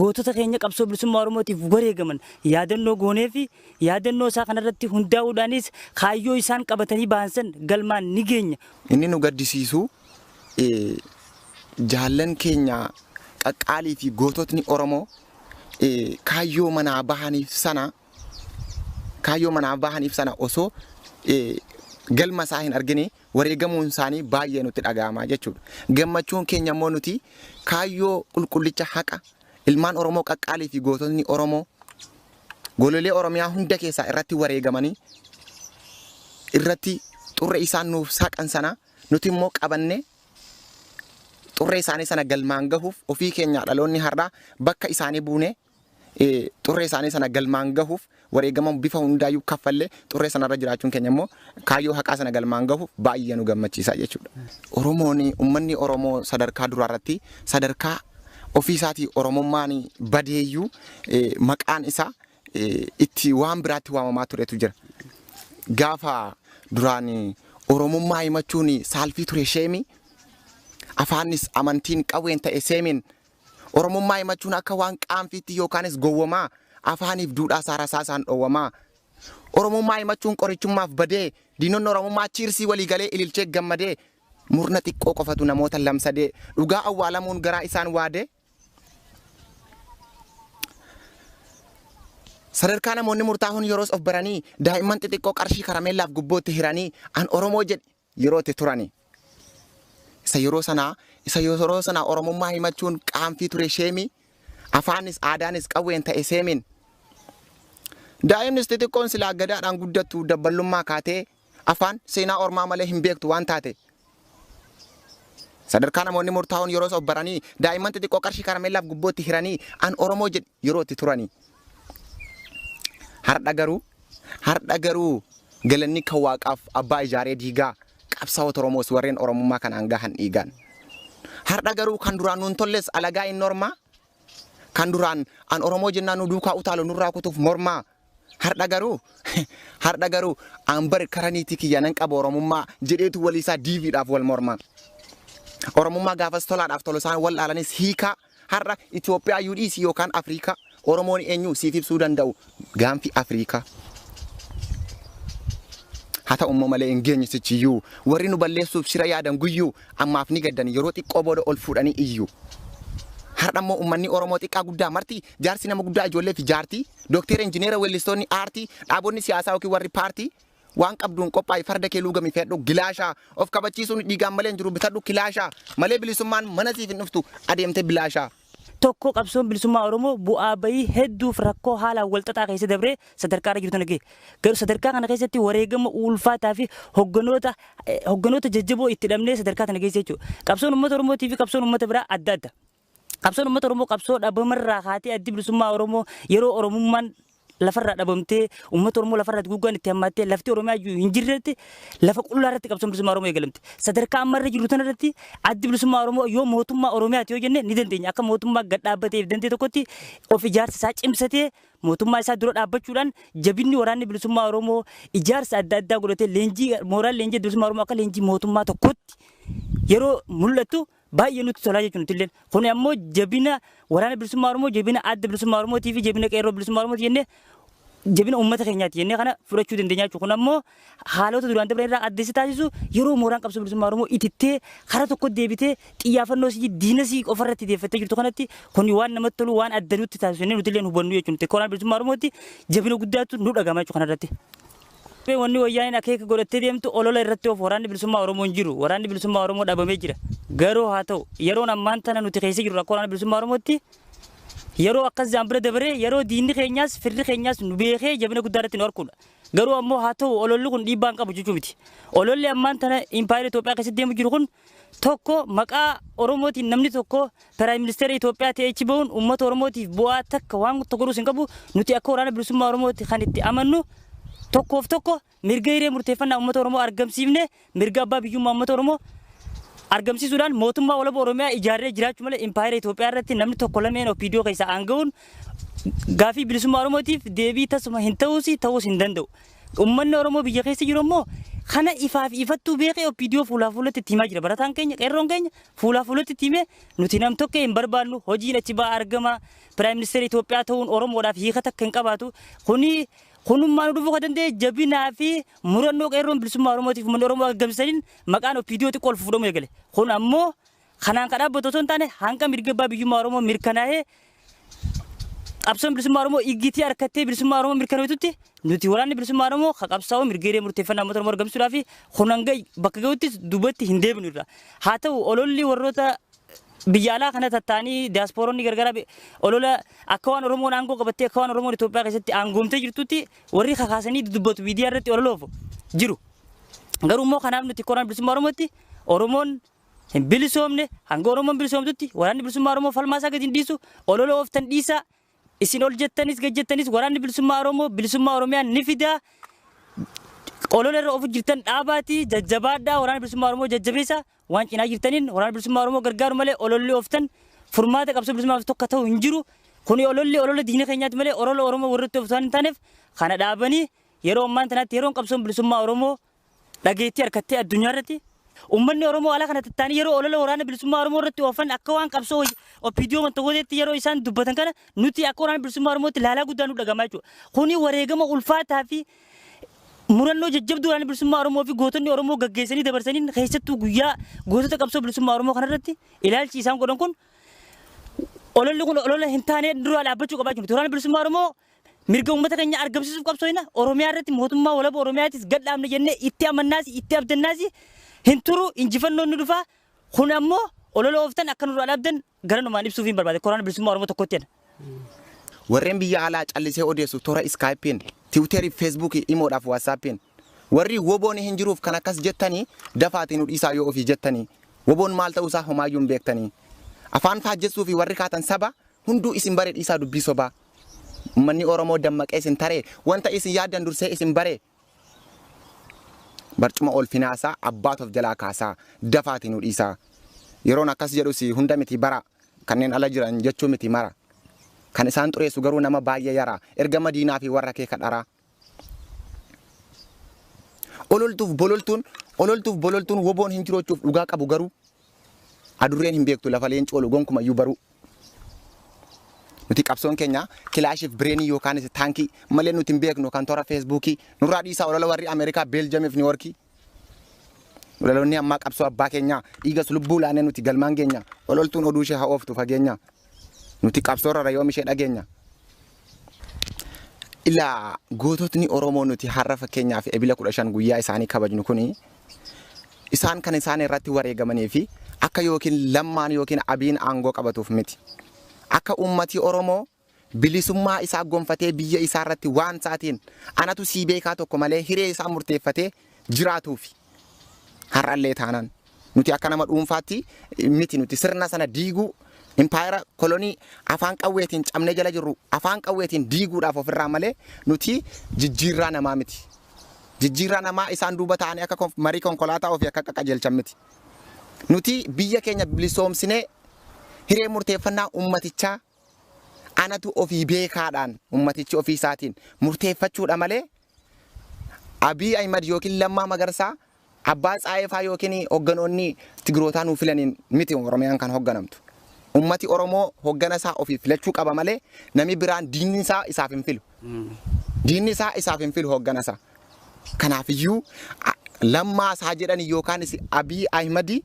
Gootota keenya qabsoo bilisummaa Oromootiif wareegaman yaadannoo goonee fi yaadannoo isaa kanarratti hundaa'uudhaanis kaayyoo isaan qabatanii bahan san galmaan ni geenya. Inni nu gaddisiisu jaallan keenya qaqqaalii fi goototni Oromoo kaayyoo manaa bahaniif sana kaayyoo manaa bahaniif sana osoo galma isaa hin argine wareegamuun isaanii baay'ee nutti dhaga'ama jechuudha. Gammachuun keenya immoo nuti kaayyoo qulqullicha haqa ilmaan Oromoo qaqqaalii fi goototni Oromoo gololee Oromiyaa hunda keessaa irratti wareegamanii irratti xurree isaan nuuf saaqan sana nuti immoo qabanne xurree isaanii sana galmaan gahuuf ofii keenya dhaloonni har'aa bakka isaanii buune xurree isaanii sana galmaan gahuuf wareegama bifa hundaayyuu kaffallee xurree sanarra jiraachuun keenya immoo kaayyoo haqaa sana galmaan gahuuf baay'ee nu gammachiisa jechuudha. Oromoon uummanni Oromoo sadarkaa duraarratti sadarkaa ofii isaatii Oromummaan badeeyyuu maqaan isaa itti waan biraatti waamamaa turetu jira. Gaafa duraan Oromummaa himachuun saalfii ture sheemi afaanis amantiin qawween ta'e seemiin Oromummaa himachuun akka waan qaanfiitti yookaanis gowwamaa afaaniif duudhaa isaa rasaasaan dhoowwamaa. Oromummaa himachuun qorichummaaf badee diinonni Oromummaa chiirsii walii galee ililchee gammadee murna xiqqoo qofatu namoota lamsadee dhugaa awwaalamuun garaa isaan waadee. Sadarkaa namoonni murtaa'oon yeroos of baranii daa'imman xixiqqoo qarshii karameellaaf gubbootti hiranii an Oromoo jedhi yeroo itti turani. Isa yeroo sanaa Oromummaa himachuun qaanfii ture sheemi afaanis aadaanis qawween ta'e seemiin. Daa'imnis xixiqqoon silaa gadaadhaan guddattu dabballummaa kaatee afaan seenaa ormaa malee hin beektu waan taate. Sadarkaa namoonni murtaa'oon yeroo of baranii daa'imman xixiqqoo qarshii karameellaaf gubbootti hiranii an Oromoo jedhi yeroo itti turani. Hardha garuu galanni kan waaqaaf abbaa ijaaree diigaa qabsaa'ota Oromoos warreen Oromummaa kanaan gahan dhiigaan. Hardha garuu kan duraan nuun tolles alagaa inni ormaa kan duraan an Oromoo jennaan nu duukaa utaalu nurraa kutuuf mormaa. Hardha garuu an bar karaniitii kiyya nan qaba Oromummaa jedheetu waliisaa diiviidhaaf wal mormaa. Oromummaa gaafas tolaadhaaf tolosaan wal dhaalanis hiikaa har'a Itoophiyaa UDC yookaan Afrikaa Oromoon eenyu siif ibsuu danda'u gaanfi Afrikaa. Haa ta'u immoo malee hin geenye sichiyyuu warri nu balleessuuf shira yaadan guyyuu ammaaf ni gaddan yeroo xiqqoo booda ol fuudhanii iyyuu. Har'a immoo uummanni Oromoo xiqqaa guddaa marti jaarsi nama guddaa ijoollee fi jaartii dookteera injineera weellistoonni aartii dhaabonni siyaasaa yookiin warri paartii waan qabduun qophaa'e farda kee luugami fe'adhu gilaashaa of kabachiisuun dhiigaan malee hin jiru bitadhu kilaashaa malee bilisummaan mana siif hin dhuftu adeemte bilaashaa. Tokko qabsoon bilisummaa Oromoo bu'aa bayii hedduuf rakkoo haalaan wal xaxaa keessa dabree sadarkaa irra jirtu nagee. Garuu sadarkaa kana keessatti wareegama ulfaataa fi hogganoota jajjaboo itti dhabnee sadarkaa kana keessa jechuudha. Qabsoon uummata Oromootii fi qabsoon uummata biraa adda adda. Qabsoon uummata Oromoo qabsoo dhabamarraa kaatee addi bilisummaa Oromoo yeroo Oromummaan lafarraa dhabamtee uummata Oromoo lafarraa guuggaan itti hammaattee lafti Oromiyaa iyyuu hin jirretti lafa qullaa irratti qabsoon bilisummaa Oromoo eegalamte. Sadarkaa amma irra jiru tanarratti addi bilisummaa Oromoo yoo mootummaa Oromiyaati yoo jenne ni dandeenya. Akka mootummaa gad dhaabbateef danda'e tokkotti of ijaarsa isaa cimsatee mootummaa isaa dura dhaabbachuudhaan jabinni waraanni bilisummaa Oromoo ijaarsa adda addaa godhatee leenjii mooraan leenjii bilisummaa Oromoo akka leenjii mootummaa tokkotti yeroo mul'atu baay'ee nutti tolaa jechuun nuti illee. Kun ammoo jabina waraana bilisummaa Oromoo, jabina adda bilisummaa Oromootii fi jabina qeerroo bilisummaa Oromooti jennee jabina uummata keenyaati jennee kana fudhachuu dandeenya jechuudha. Kun ammoo haalota duraan dabran irraa adda isa taasisu yeroo mooraan qabsoo bilisummaa Oromoo itittee karaa tokko deebitee xiyyaafannoo sii diina sii qofarratti deeffattee jirtu kanatti kun waan namatti tolu waan adda nutti taasisu jennee nuti illee hubannu jechuudha. Waraana bilisummaa Oromootti jabina guddaatu nu dhagama jechuudha kanarratti. Wanni wayyaaniin akeeka godhattee deemtu olola irratti of waraanni bilisummaa Oromoo hin jiru. Waraanni bilisummaa Oromoo dhabamee jira. Garuu haa ta'u yeroon ammaan tana nuti keessa jirru akka waraana bilisummaa Oromootti yeroo akkas jaan bira dabaree yeroo diinni keenyaas firri keenyaas nu beekee jabina guddaa irratti nu arkuudha. Garuu ammoo haa ta'u ololli kun dhiibbaa hin qabu jechuu miti. Ololli ammaan tana impaayera Itoophiyaa keessatti deemu jiru kun tokko maqaa Oromootiin namni tokko prime ministeera Itoophiyaa ta'ee achi bahuun uummata Oromootiif bu'aa takka waan tokko godhuus hin qabu. Nuti akka waraana bilisummaa Oromooti kan itti amannu tokkoof tokko mirga hiree murteeffannaa uummata Oromoo argamsiifne mirga abbaa biyyummaa uummata Oromoo argamsiisuudhaan mootummaa walaba Oromiyaa ijaarree jiraachuu malee impaayera Itoophiyaa irratti namni tokko lameen OPDO keessaa aanga'uun gaafii bilisummaa Oromootiif deebii tasuma hin ta'uus ta'uus hin danda'u. Uummanni Oromoo biyya keessa jiru immoo Kana ifaaf ifattuu beekee OPDO fuulaa fuulatti itti himaa jira. Barataan keenya qeerroon keenya fuulaa fuulatti itti himee nuti nam tokko hin barbaannu hojiin achi ba'aa argama. Piraayim Ministeera Itoophiyaa ta'uun Oromoodhaaf hiika takka hin qabaatu. Kuni kunummaa nu dhufuu kan danda'e jabinaa fi murannoo qeerroon bilisummaa Oromootiif uummanni Oromoo argamsiisaniin maqaan OPDO xiqqoo ol fuudhamuu eegale. Kun ammoo kanaan kan dhaabbatu osoo hin taane hanga mirga abbaa biyyummaa Oromoo mirkanaa'ee qabsoon bilisummaa Oromoo iggitii harkattee bilisummaa Oromoo mirkaneessutti nuti waraanni bilisummaa Oromoo ka qabsaa'u mirga hiree murteeffannaa uummata Oromoo argamsiisuudhaa fi kun hanga bakka ga'uttis duubatti hin deebinu irra. Haa ta'u ololli warroota biyya alaa kana tattaanii diyaaspooronni gargaraa olola akka waan Oromoon aangoo qabattee akka waan Oromoon Itoophiyaa keessatti aangoomtee jirtutti warri kakaasanii dubbatu miidiyaa irratti ololoofu jiru. Garuu immoo kanaaf nuti waraana bilisummaa Oromootti Oromoon hin bilisoomne hanga Oromoon bilisoomtutti waraanni bilisummaa Oromoo falmaa isaa gadi hin dhiisu olola ooftan dhiisaa. Isin ol jettanis gad jettanis waraanni bilisummaa Oromoo bilisummaa Oromiyaa ni fidaa. Olola irra ofu jirtan dhaabaati jajjabaadhaa waraanni bilisummaa Oromoo jajjabeessa waan cinaa jirtaniin waraanni bilisummaa Oromoo gargaaru malee ololli ooftan furmaata qabsoo bilisummaaf tokko ta'u hin jiru. Kuni ololli olola diina keenyaati malee olola Oromoo warratti ooftu waan hin taaneef kana dhaabanii yeroo ammaan tanaatti yeroon qabsoon bilisummaa Oromoo dhageettii harkattee addunyaa irratti uummanni Oromoo ala kana tattaanii yeroo olola waraana bilisummaa Oromoo irratti oofan akka waan qabsoo OPDO wanta gooteetti yeroo isaan dubbatan kana nuti akka waraana bilisummaa Oromootti laalaa guddaa nu dhagamaa jechuudha. Kuni wareegama ulfaataa fi murannoo jajjabduu waraana bilisummaa Oromoo fi gootonni Oromoo gaggeessanii dabarsaniin keessattuu guyyaa gootota qabsoo bilisummaa Oromoo kanarratti ilaalchi isaan godhan kun ololli kun olola hin taane duraa dhaabbachuu qabaa jiru. Waraana bilisummaa Oromoo mirga uummata keenya argamsiisuuf qabsooyina Oromiyaa irratti mootummaa walaba Oromiyaatis gad dhaabne jennee itti amannaas itti abdannaas hin turu injifannoon ni dhufa. Kun ammoo olola ooftan akka nurraa dhaabdan gara numaan ibsuuf hin barbaade. Waraana bilisummaa Oromoo tokkotti jedha. Warreen biyya alaa callisee odeessu toora iskaaypiin, tiwuterii, feesbuukii, imoodhaaf waatsaappiin warri woboon hin jiruuf kan akkas jettanii dafaatiin nu dhiisaa yoo ofii jettanii woboon maal ta'uusaa homaayyuu hin beektanii. Afaan faajjessuu fi warri kaatan saba hunduu isin baree dhiisaa dubbii sobaa. Uummanni Oromoo dammaqee isin taree wanta isin yaaddan dursee isin baree barcuma ol finaasaa abbaat of jalaa kaasaa dafaatiin nu dhiisaa. Yeroon akkas jedhus hunda miti bara kanneen ala jiran jechuu miti mara. Kan isaan xureessu garuu nama baay'ee yara erga madiinaa fi warra kee kadharaa. Ololtuuf bololtuun woboon hin jiroochuuf dhugaa qabu garuu adurreen hin beektu lafa leenci oolu gonkumayyuu baruu. Nuti qabsoon keenya kilaashiif bireenii yookaanis taankii malee nuti hin beeknu kan toora feesbuukii nurraa dhiisaa olola warri Ameerikaa Beeljamiif Niiwoorkii. Ololonni ammaa qabsoo abbaa keenyaa dhiigas lubbuu laanee nuti galmaan keenya ololtuun oduu ishee haa ooftu fageenya. Nuti qabsoorra yoom ishee dhageenya. Ilaa goototni Oromoo nuti har'a fakkeenyaaf ebila 15 guyyaa isaanii kabajnu kuni isaan kan isaan irratti wareegamanii fi akka yookiin lammaan yookiin abiin aangoo qabatuuf miti. Akka uummati Oromoo bilisummaa isaa gonfatee biyya isaa irratti waan isaatiin anatu sii beekaa tokko malee hiree isaa murteeffatee jiraatuufi. Har'allee taanaan nuti akka nama dhuunfaatti miti nuti sirna sana diiguu impaayera kolonii afaan qawweetiin cabnee jala jirru afaan qawweetiin diiguudhaaf ofirraa malee nuti jijjiirraa namaa miti. Jijjiirraa namaa isaan duuba ta'anii akka marii konkolaataa ofii akka qajeelchan miti. Nuti biyya keenya bilisoomsinee hiree murteeffannaa uummatichaa anatu ofii beekaadhaan uummatichi ofii isaatiin murteeffachuudha malee Abiy Ahimad yookiin Lammaa Magarsaa abbaa Tsaayifaa yookiin hogganoonni Tigrootaa nuu filaniin miti Oromiyaan kan hogganamtu. Uummati Oromoo hoggana isaa ofii filachuu qaba malee namni biraan diinni isaa isaaf hin filu. Diinni isaa isaaf hin filu hoggana isaa. Kanaafiyyuu Lammaa isaa jedhani yookaan Abiy Ahimad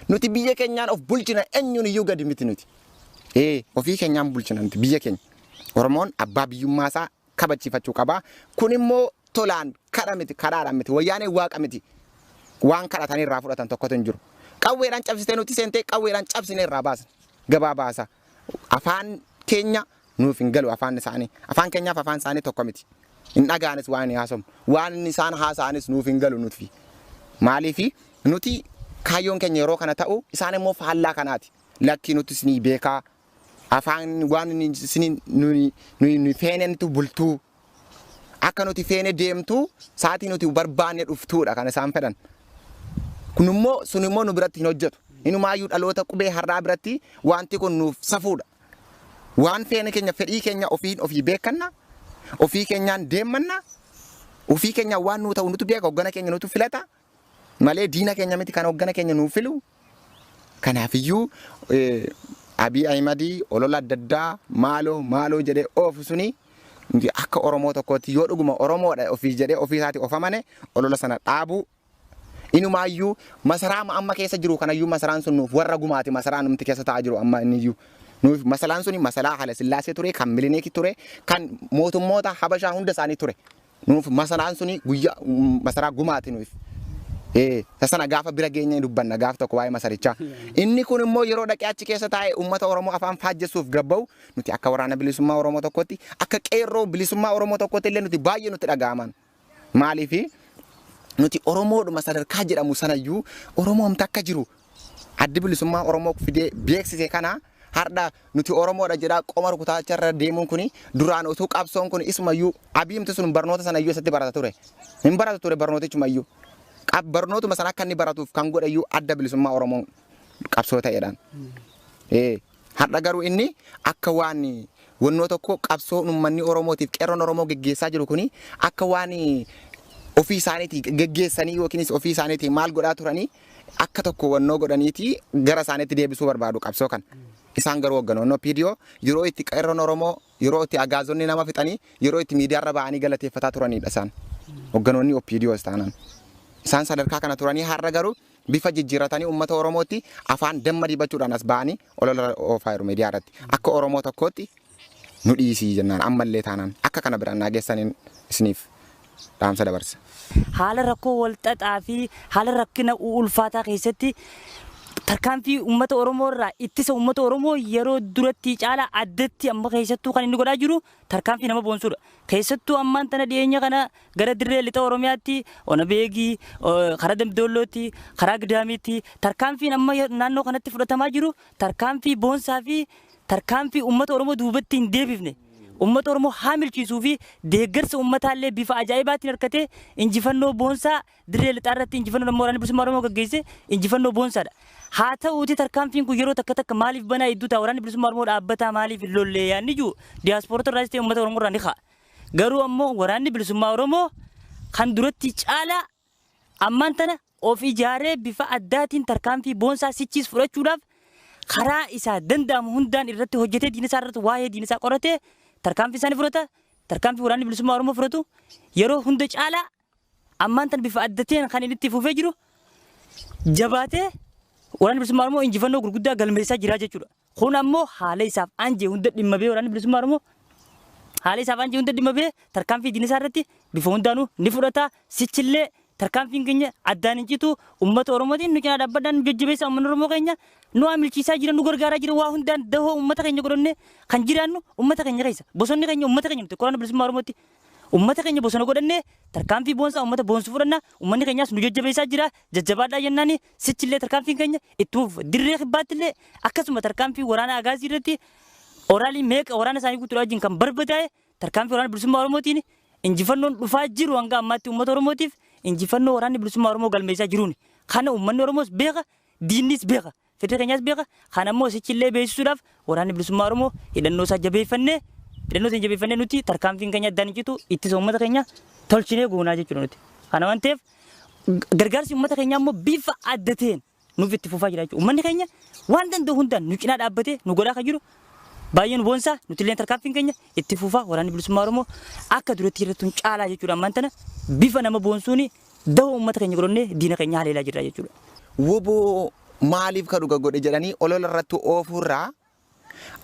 nuti biyya keenyaan of bulchina eenyuun iyyuu gadi miti nuti. Ofii keenyaan bulchina nuti biyya keenya. Oromoon abbaa biyyummaa isaa kabachiifachuu qaba. Kun immoo tolaan kadha miti kadhaadhaan miti wayyaanee waaqa miti. Waan kadhatanii irraa fudhatan tokkotu hin jiru. Qawweedhaan cabsitee nuti seentee qawweedhaan cabsine irraa baasna. Gabaa baasa. Afaan keenya nuuf hin galu afaan isaanii. Afaan keenyaaf afaan isaanii tokko miti. Hin dhaga'anis waan inni haasamu. Waan inni isaan haasa'anis nuuf hin galu nuti. Maaliifi nuti kaayyoon keenya yeroo kana ta'u isaan immoo faallaa kanaati. Lakki nuti isinii beekaa. Afaan waan isinii nuyi feenentu bultuu. Akka nuti feene deemtuu sa'aatii nuti barbaanne dhuftuudha kan isaan fedhan. Kun immoo sun immoo nu biratti hin hojjetu. Inumaayyuu dhaloota qubee har'aa biratti wanti kun nuuf safuudha. Waan feene keenya fedhii keenya ofiin ofii beekanna, ofii keenyaan deemanna, Ofii keenya waan nuu ta'u nutu beeka, hoggana keenya nutu filata malee diina keenya miti kan hoggana keenya nuu filu. Kanaafiyyuu Abiy Ahimad olola adda addaa maaloo maaloo jedhee oofu suni nuti akka Oromoo tokkootti yoo dhuguma Oromoodha ofii jedhee ofii isaati of amane olola sana dhaabuu. Inumaayyuu masaraa amma keessa jiru kanayyuu masaraan sun nuuf warra gumaati, masaraan numti keessa taa'aa jiru amma inniyyuu. Nuuf masalaan suni masalaa Haile Sillaasee ture, kan Milineeki ture, kan mootummoota Habashaa hunda isaanii ture. Nuuf masalaan suni guyyaa masaraa gumaati nuuf. Sana gaafa bira geenye dubbanna gaaf tokko waa'ee masarichaa. Inni kun immoo yeroo dhaqee achi keessa taa'ee uummata Oromoo afaan faajjessuuf gabba'u nuti akka waraana bilisummaa Oromoo tokkotti, akka qeerroo bilisummaa Oromoo tokkotti illee nuti baay'ee nutti dhaga'aman. Maaliifi nuti Oromoodhuma sadarkaa jedhamu sanayyuu Oromoomti akka jiru addi bilisummaa Oromoo fidee beeksise kana har'a nuti Oromoodha jedhaa qoma rukutaacharra deemuun kuni duraan utuu qabsoon kun isumayyuu Abiymti sun barnoota sanayyuu isatti barata ture. Hin baratu ture barnootichumayyuu. Barnootuma sana akka inni baratuuf kan godhayyuu adda bilisummaa Oromoo qabsoo ta'eedhaan. Har'a garuu inni akka waan wannoo tokko qabsoo uummanni Oromootiif qeerroon Oromoo geggeessaa jiru kuni akka waan ofii isaaniitii geggeessanii yookiinis ofii isaaniitii maal godhaa turanii akka tokko wannoo godhaniitii gara isaaniitti deebisuu barbaadu qabsoo kana. Isaan garuu hoogganoonni OPDO yeroo itti qeerroon Oromoo yeroo itti agaazonni nama fixanii yeroo itti miidiyaarra ba'anii galateeffataa turanidha isaan. Hoogganoonni OPDOs taanaan. Isaan sadarkaa kana turanii har'a garuu bifa jijjiirratanii uummata Oromootti afaan damma dibachuudhaan as ba'anii olola oofaa jiru miidiyaa irratti. Akka Oromoo tokkootti nu dhiisii jennaan ammallee taanaan akka kana biraan naa geessaniin isiniif dhaamsa dabarsa. Haala rakkoo wal xaxaa fi haala rakkina ulfaataa keessatti tarkaanfii uummata Oromoo irraa ittisa uummata Oromoo yeroo duratti caalaa addatti amma keessattuu kan inni godhaa jiru tarkaanfii nama boonsuudha. Keessattuu ammaan tana dhiyeenya kana gara dirree lixa Oromiyaatti, Ona Beegii, karaa Damdoollootti, karaa Gidaamiitti tarkaanfiin amma naannoo kanatti fudhatamaa jiru tarkaanfii boonsaa fi tarkaanfii uummata Oromoo duubatti hin deebifne. Uummata Oromoo haa milkiisuu fi deeggarsa uummataallee bifa ajaa'ibaatiin harkatee injifannoo boonsaa dirree lixaa irratti injifannoo nama waraanni bilisummaa Oromoo gaggeesse injifannoo boonsaadha. Haa ta'uuti tarkaanfiin kun yeroo takka takka maaliif banaa hedduu ta'a waraanni bilisummaa Oromoo dhaabbataa maaliif hin lollee yaadni jiru diyaaspoorota irraas ta'e uummata Oromoo irraa ni ka'a. Garuu ammoo waraanni bilisummaa Oromoo kan duratti caalaa ammaan tana of ijaaree bifa addaatiin tarkaanfii boonsaa sichiis fudhachuudhaaf karaa isaa danda'amu hundaan irratti hojjetee diina isaa irratti waa'ee diina isaa qoratee tarkaanfii isaanii fudhata, tarkaanfii waraanni bilisummaa Oromoo fudhatu yeroo hunda caalaa ammaan tan bifa adda ta'een kan inni itti fufee jiru jabaatee waraanni bilisummaa Oromoo injifannoo gurguddaa galmeessaa jira jechuudha. Kun ammoo haala isaaf anjee hunda dhimma ba'ee waraanni bilisummaa Oromoo haala isaaf anjee hunda dhimma ba'ee tarkaanfii diina isaa irratti bifa hundaanuu ni fudhata. Sichillee tarkaanfiin keenya addaan hin citu uummata Oromootiin nu cinaa dhaabbadhaan nu jajjabeessa uummanni Oromoo keenya nu amilchiisaa jira nu gargaaraa jira waa hundaan dahoo uummata keenya godhannee kan jiraannu uummata keenya keessa bosonni keenya uummata keenya nuti qoraana bilisummaa Oromootti uummata keenya bosona godhannee tarkaanfii boonsaa uummata boonsu fudhanna uummanni keenyaas nu jajjabeessaa jira jajjabaadhaa jennaani sichillee tarkaanfiin keenya itti fufa dirree kibbaattillee akkasuma tarkaanfii waraana agaazii irratti oraalii meeqa waraana isaanii guutuudhaa wajjin kan barbadaa'e tarkaanfii waraana bilisummaa Oromootiin injifannoon dhufaa jiru hanga ammaatti uummata Oromootiif injifannoo waraanni bilisummaa Oromoo galmeessaa jiruuni. Kana uummanni Oromoos beeka, diinnis beeka, fedhii keenyaas beeka. Kana ammoo sichillee beeksisuudhaaf waraanni bilisummaa Oromoo hidhannoo isaa jabeeffannee hidhannoo isaa jabeeffannee nuti tarkaanfiin keenya addaan hin citu ittisa uummata keenya tolchinee goonaa jechuudha nuti. Kana waan ta'eef gargaarsi uummata keenyaa immoo bifa adda ta'een nuuf itti fufaa jira jechuudha. Uummanni keenya waan danda'u hundaan nu cinaa dhaabbatee nu godhaa kan jiru baay'ee nu boonsaa nuti illee tarkaanfiin keenya itti fufaa waraanni bilisummaa Oromoo akka duratti irratti caalaa jechuudha. Ammaan tana bifa nama boonsuuni dahoo uummata keenya godhannee diina keenya haleelaa jirra jechuudha. Woboo maaliif ka dhuga godhe jedhanii olola irratti oofuurraa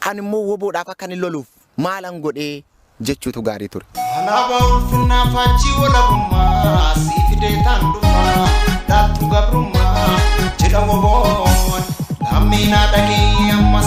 ani immoo woboodhaaf akka inni loluuf maalan godhee jechuutu gaarii ture. Alaabaa ulfinnaa faajjii walabummaa sii fidee taan dhufaa dhaattu gabrummaa jedha woboon lammiinaa dhagee amma